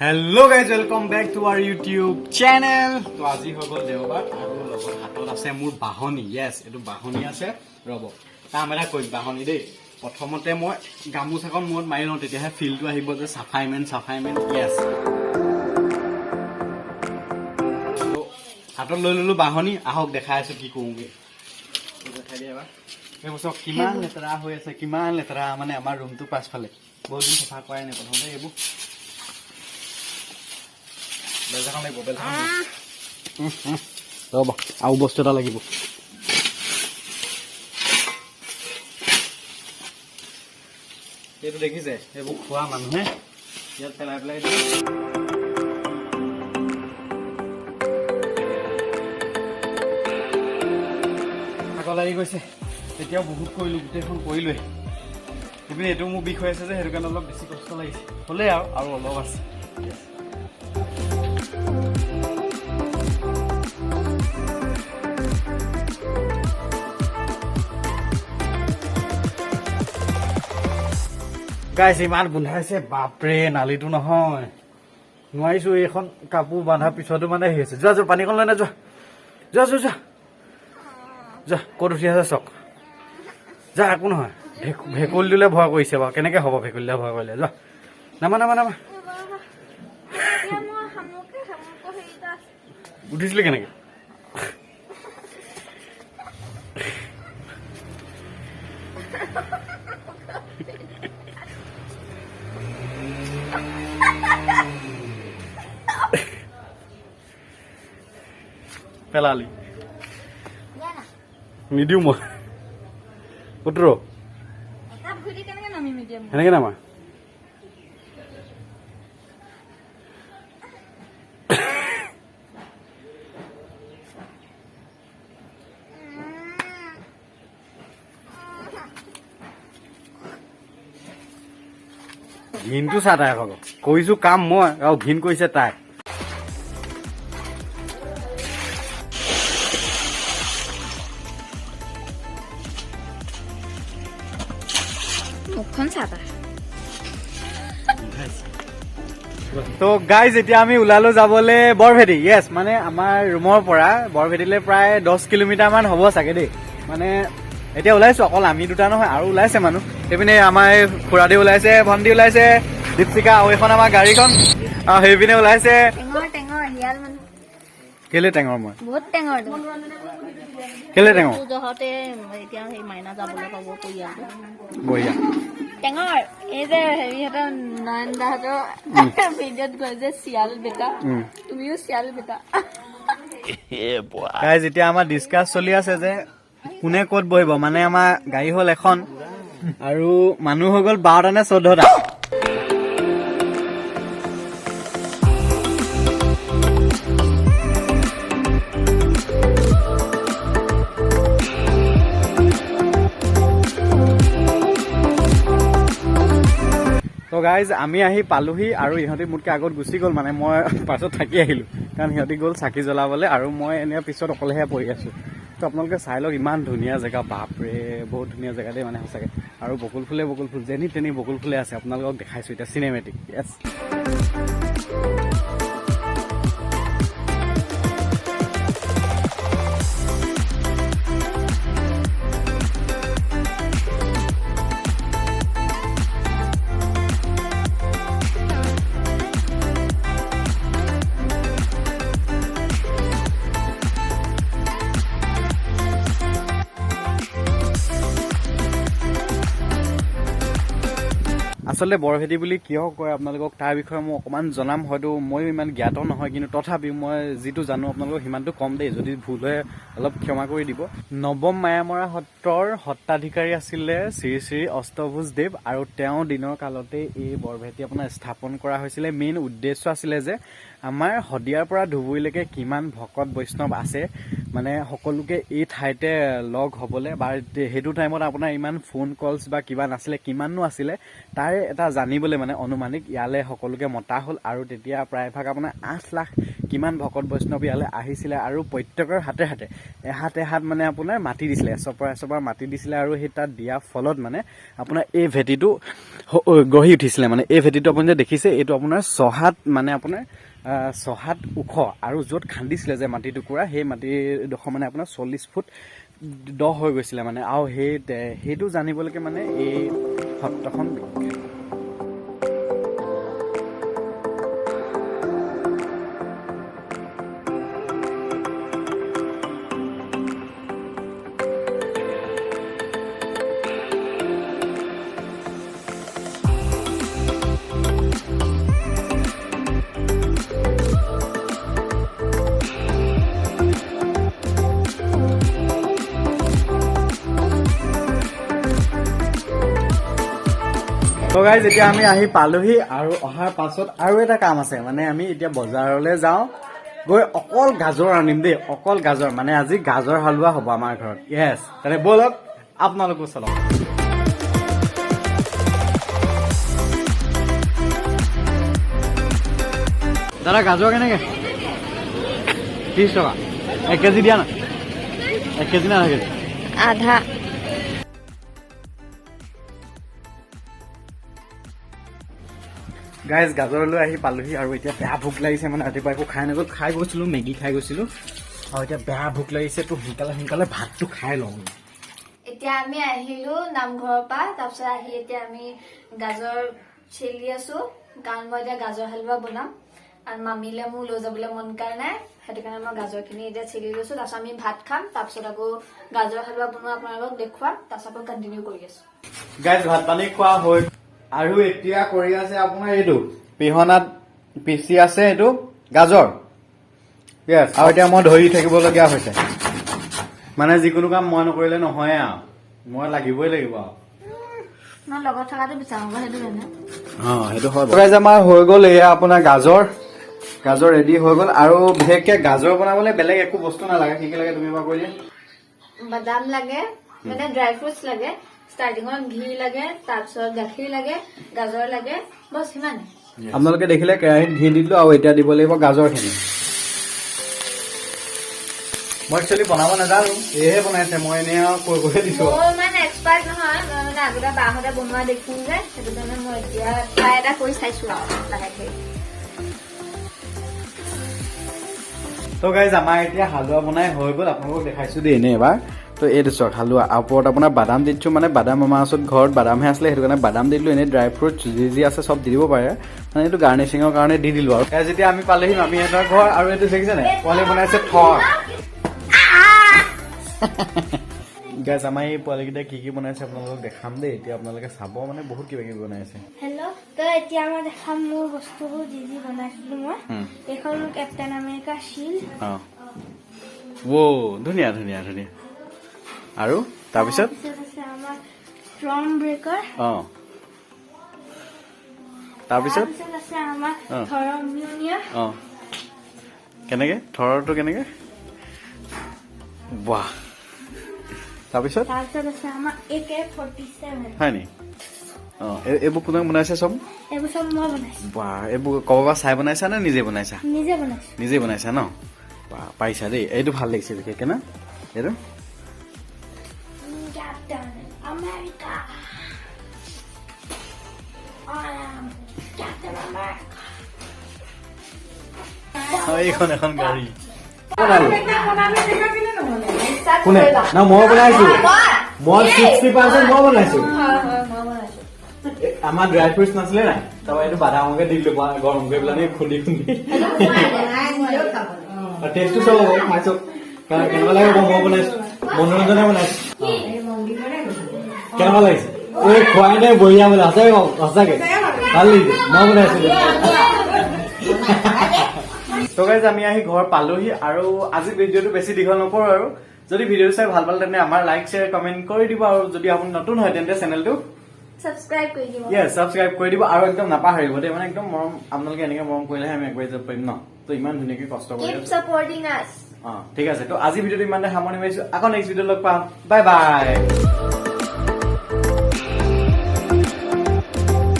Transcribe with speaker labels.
Speaker 1: Hello guys, welcome back to our YouTube channel. তো আজি হৈ গ'ল দেওবাৰ আৰু লগত হাতত আছে মোৰ বাহনি। য়েছ, এইটো বাহনি আছে। ৰ'ব, কাম এটা কৰিম, বাহনি দেই। প্ৰথমতে মই গামোচাখন মূৰত মাৰি লওঁ, তেতিয়াহে ফিলটো আহিব যে চাফাই মেন, চাফাই মেন। য়েছ, তো হাতত লৈ ল'লো বাহনি। আহক, দেখাই আছো কি কৰোঁগে। দেখাই দিয়া এবাৰ। এইবোৰ চাওক, কিমান লেতেৰা হৈ আছে, কিমান লেতেৰা। মানে আমাৰ ৰুমটোৰ পাছফালে বহুত দিন চাফা কৰাই নাই। প্ৰথমতে এইবোৰ বেলচাখন লাগিব, বেলচাখন লাগিব। ৰ'ব, আৰু বস্তু এটা লাগিব। এইটো দেখিছে, এইবোৰ খোৱা মানুহে ইয়াত পেলাই পেলাই দিয়ে। ভাগৰ লাগি গৈছে। তেতিয়াও বহুত কৰিলোঁ, গোটেইখন কৰিলোৱেই। ইপিনে এইটো মোৰ বিষ হৈ আছে যে, সেইটো কাৰণে অলপ বেছি কষ্ট লাগিছে। হ'লেই আৰু অলপ আছে। গাইছ, ইমান গোন্ধাইছে, বাপৰে। নালিটো নহয়, নোৱাৰিছো। এইখন কাপোৰ বান্ধাৰ পিছতো মানে হেৰি হৈছে। যোৱা যোৱা, পানীকণ লৈ না। যোৱা যোৱা যোৱা যোৱা যোৱা। ক'ত উঠি আছে চাওক। যা, একো নহয়। ভেকুলীটোলৈ ভয় কৰিছে বাৰু। কেনেকে হ'ব ভেকুলীলৈ ভয় কৰিলে? যোৱা, নামা নামা নামা। উঠিছিলি কেনেকে? পেলালি, নিদিওঁ মই। পুত্ৰ, সেনেকে নামা। ঘিণটো চা তাই আকৌ। কৰিছো কাম মই আৰু ঘিণ কৰিছে তাই।
Speaker 2: মুখখন চাবা।
Speaker 1: তো গাইজ, এতিয়া আমি ওলালো যাবলৈ বৰভেটি। য়েছ, মানে আমাৰ ৰুমৰ পৰা বৰভেটিলৈ প্ৰায় 10 কিলোমিটাৰ মান হ'ব চাগে দেই। মানে এতিয়া ওলাইছো, অকল আমি দুটা নহয়, আৰু ওলাইছে মানুহ। সেইপিনে আমাৰ এই খুৰাদেউ ওলাইছে, ভণ্টি ওলাইছে, দীপশিকা, আৰু এইখন আমাৰ গাড়ীখন। আৰু সেইপিনে ওলাইছে।
Speaker 2: টেঙৰ টেঙৰ শিয়াল মানুহ।
Speaker 1: কেলে টেঙৰ মই?
Speaker 2: বহুত টেঙৰ।
Speaker 1: কেলে টেঙৰ?
Speaker 3: জহতে এতিয়া সেই মাইনা যাবলৈ পাব পৰিয়ালটো।
Speaker 1: বঢ়িয়া।
Speaker 2: টেঙৰ, এই যে হেৰিহঁতৰ নয়ন দাহঁতৰ ভিডিঅ'ত গৈ যে শিয়াল বেটা, তুমিও শিয়াল বেটা।
Speaker 1: গাইজ, এতিয়া আমাৰ ডিছকাছ চলি আছে যে কোনে ক'ত বহিব। মানে আমাৰ গাড়ী হ'ল এখন আৰু মানুহ হৈ গ'ল 12টা নে 14টা। তো গাইজ, আমি আহি পালোহি আৰু ইহঁতি মোতকৈ আগত গুচি গ'ল। মানে মই পাছত থাকি আহিলোঁ, কাৰণ সিহঁতি গ'ল চাকি জ্বলাবলৈ আৰু মই এনে পিছত অকলেহে পৰি আছোঁ। তো আপোনালোকে চাই লওক, ইমান ধুনীয়া জেগা, বাপৰে, বহুত ধুনীয়া জেগা দেই। মানে সঁচাকৈ আৰু বকুল ফুলে, বকুল ফুল, যেনি তেনি বকুল ফুলে আছে। আপোনালোকক দেখাইছোঁ এতিয়া চিনেমেটিক। য়েছ। আচলতে বৰভেটি বুলি কিয় কয় আপোনালোকক তাৰ বিষয়ে মই অকণমান জনাম। হয়তো ময়ো ইমান জ্ঞাত নহয়, কিন্তু তথাপিও মই যিটো জানো আপোনালোকক সিমানটো কম দেই। যদি ভুল হয় অলপ ক্ষমা কৰি দিব। নৱম মায়ামৰা সত্ৰৰ সত্ৰাধিকাৰী আছিলে শ্ৰী শ্ৰী অষ্টভুজ দেৱ আৰু তেওঁ দিনৰ কালতে এই বৰভেটি আপোনাৰ স্থাপন কৰা হৈছিলে। মেইন উদ্দেশ্য আছিলে যে আমাৰ শদিয়াৰ পৰা ধুবুৰীলৈকে কিমান ভকত বৈষ্ণৱ আছে, মানে সকলোকে এই ঠাইতে লগ হ'বলৈ বা সেইটো টাইমত আপোনাৰ ইমান ফোন কলছ বা কিবা নাছিলে, কিমাননো আছিলে, তাৰে এটা জানিবলৈ মানে অনুমানিক ইয়ালৈ সকলোকে মতা হ'ল। আৰু তেতিয়া প্ৰায়ভাগ আপোনাৰ 8 লাখ কিমান ভকত বৈষ্ণৱ ইয়ালৈ আহিছিলে আৰু প্ৰত্যেকৰ হাতে হাতে এহাত এহাত মানে আপোনাৰ মাটি দিছিলে, এচপৰা এচপৰা মাটি দিছিলে। আৰু সেই তাত দিয়াৰ ফলত মানে আপোনাৰ এই ভেটিটো গঢ়ি উঠিছিলে। মানে এই ভেটিটো আপুনি যে দেখিছে, এইটো আপোনাৰ ছহাত মানে আপোনাৰ ছহাত ওখ, আৰু য'ত খান্দিছিলে যে মাটি টুকুৰা, সেই মাটিডোখৰ মানে আপোনাৰ 40 ফুট দ হৈ গৈছিলে মানে। আৰু সেইটো জানিবলৈকে মানে এই সত্ৰখন বিখ্যাত। তো গাইজ, এতিয়া আমি আহি পালোহি আৰু অহাৰ পাছত আৰু এটা কাম আছে, মানে আমি এতিয়া বজাৰলৈ যাওঁ, গৈ অকল গাজৰ আনিম দেই, অকল গাজৰ, মানে আজি গাজৰ হালোৱা হ'ব আমাৰ ঘৰত। য়েছ, তেনে ব'লক আপোনালোকো চলক। দাদা, গাজৰ কেনেকে? 30 টকা 1 কেজি দিয়া না, 1 কেজি না আধা কেজি?
Speaker 2: আধা।
Speaker 1: গাইজ, গাজৰ লৈ আহি পালোহি আৰু এতিয়া বেয়া ভোক লাগিছে, মানে ৰাতিপুৱা একো খাই নগ'ল, খাই গৈছিলোঁ, মেগী খাই গৈছিলোঁ, আৰু এতিয়া বেয়া ভোক লাগিছে, তো সোনকালে সোনকালে ভাতটো খাই লওঁ।
Speaker 2: এতিয়া আমি আহিলো নামঘৰৰ পৰা, তাৰপিছত আহি এতিয়া আমি গাজৰ চেলি আছো, কাৰণ মই এতিয়া গাজৰ হালোৱা বনাম আৰু মামীলে মোৰ লৈ যাবলৈ মন কৰা নাই, সেইটো কাৰণে মই গাজৰখিনি এতিয়া চেলি লৈছো। তাৰপিছত আমি ভাত খাম, তাৰপিছত আকৌ গাজৰ হালোৱা বনোৱা আপোনালোকক দেখুৱাম, তাৰপিছত আকৌ কণ্টিনিউ কৰি আছো।
Speaker 1: গাইজ, ভাত পানী খোৱা হৈ আৰু এতিয়া কৰি আছে আপোনাৰ এইটো পিহনাত পিচি আছে এইটো গাজৰ। য়েছ, আৰু এতিয়া মই ধৰি থাকিবলগীয়া হৈছে, মানে যিকোনো কাম মই নকৰিলে নহয়ে আৰু মই লাগিবই লাগিব আৰু।
Speaker 2: মই লগত থকাটো বিচাৰো আকৌ, সেইটো কাৰণে।
Speaker 1: অ, সেইটো হয়। গাইজ, আমাৰ হৈ গ'ল, এয়া আপোনাৰ গাজৰ ৰেডি হৈ গ'ল। আৰু বিশেষকে গাজৰ বনাবলৈ বেলেগ একো বস্তু নালাগে, কি কি লাগে তুমি এবাৰ কৈ দিয়া।
Speaker 2: বাদাম লাগে, মানে ড্ৰাই ফ্ৰুটছ লাগে, ষ্টাৰ্টিঙত ঘি লাগে, তাৰপিছত গাখীৰ লাগে, গাজৰ লাগে, বছ সিমানে।
Speaker 1: আপোনালোকে দেখিলে কেৰাহীত ঘি দি দিলো আৰু এতিয়া দিব লাগিব গাজৰখিনি। মই একচুৱেলি বনাব নাজানো, এইহে বনাইছে, মই এনেই আৰু কৈ কৈ দিছো।
Speaker 2: মই ইমান এক্সপাৰ্ট নহয়, মই মানে আগতে বাহঁতে বনোৱা দেখো যে, সেইটো কাৰণে মই এতিয়া ট্ৰাই এটা কৰি চাইছো আৰু লাহেকে।
Speaker 1: তো গাইজ, আমাৰ এতিয়া হালোৱা বনাই হৈ গ'ল, আপোনালোকক দেখাইছো দেই এনেই এবাৰ। তো এইটো চাওক হালোৱা, ওপৰত আপোনাৰ বাদাম দি দিছোঁ, মানে বাদাম আমাৰ ওচৰত ঘৰত বাদামহে আছিলে, সেইটো কাৰণে বাদাম দি দিলোঁ। এনেই ড্ৰাই ফ্ৰুটছ যি যি আছে চব দি দিব পাৰে, মানে এইটো গাৰ্নিচিঙৰ কাৰণে দি দিলোঁ। আৰু গাইজ, যেতিয়া আমি পালেহি মামীহঁতৰ ঘৰ, আৰু এইটো দেখিছে নাই পোৱালি বনাইছে থৰ। গাইজ, আমাৰ এই পোৱালিকেইটাই কি কি বনাইছে আপোনালোকক দেখাম দেই, এতিয়া আপোনালোকে চাব, মানে বহুত কিবা কিবি বনাইছে।
Speaker 4: হেল্ল', তো এতিয়া মই দেখাম মোৰ বস্তুবোৰ যি যি বনাইছিলো মই। এইখন মোৰ কেপ্টেইন আমেৰিকা শ্বিল্ড।
Speaker 1: অঁ, ৱ' ধুনীয়া ধুনীয়া ধুনীয়া। আৰু তাৰপিছত?
Speaker 4: তাৰপিছত আছে আমাৰ ষ্ট্ৰম ব্ৰেকাৰ।
Speaker 1: অঁ, তাৰপিছত?
Speaker 4: তাৰপিছত আছে আমাৰ থৰৰ মিউনিয়া।
Speaker 1: অঁ, কেনেকে থৰটো কেনেকে, বাহ। তাৰপিছত?
Speaker 4: তাৰপিছত আছে আমাৰ AK-47।
Speaker 1: হয় নি? অঁ, এইবোৰ কোনে বনাইছে চব?
Speaker 4: এইবোৰ চব মই বনাইছো।
Speaker 1: বাহ, এইবোৰ ক'ৰবাৰ পৰা চাই বনাইছা নে নিজে বনাইছা?
Speaker 4: নিজে বনাইছো।
Speaker 1: নিজে বনাইছা ন? বাহ, পাৰিছা দেই, এইটো ভাল লাগিছে বিশেষকে ন এইটো।
Speaker 4: Captain America. I am Captain America.
Speaker 1: অঁ, এইখন এখন গাড়ী কোনে না, মই বনাইছো, মই 60% মই বনাইছো। আমাৰ ড্ৰাই ফ্ৰুটছ নাছিলে নাই, তাৰপৰা এইটো বাদামকে দি দিলো, গৰম কৰি পেলাই খুন্দি খুন্দি টেষ্টটো চব হ'ব, খাইছো কেনেকুৱা লাগে মই বনাইছো, মনোৰঞ্জনে বনাইছো, কেনেকুৱা লাগিছে? এই খোৱাই নাই, বঢ়িয়া বোলে, সঁচাকে কওক, সঁচাকে ভাল লাগিছে, মই বনাইছো। তো গাইজ, আমি আহি ঘৰ পালোহি আৰু আজি ভিডিঅ'টো বেছি দীঘল নকৰো। আৰু যদি ভিডিঅ'টো চাই ভাল পালে তেন্তে আমাৰ লাইক শ্বেয়াৰ কমেণ্ট কৰি দিব, আৰু যদি আপুনি নতুন হয় তেন্তে চেনেলটো
Speaker 2: ছাবস্ক্ৰাইব কৰি দিব।
Speaker 1: য়েছ, ছাবস্ক্ৰাইব কৰি দিব আৰু একদম নাপাহৰিব দেই, মানে একদম মৰম, আপোনালোকে এনেকে মৰম কৰিলেহে আমি আগবাঢ়ি যাব পাৰিম ন। তো ইমান ধুনীয়াকে কষ্ট কৰি
Speaker 2: কিপ
Speaker 1: আছো।
Speaker 2: Supporting us.
Speaker 1: অ, ঠিক আছে। তো আজি ভিডিঅ'টো ইমানতে সামৰণি মাৰিছো। আকৌ নেক্সট ভিডিঅ'ত লগ পাম। Bye bye.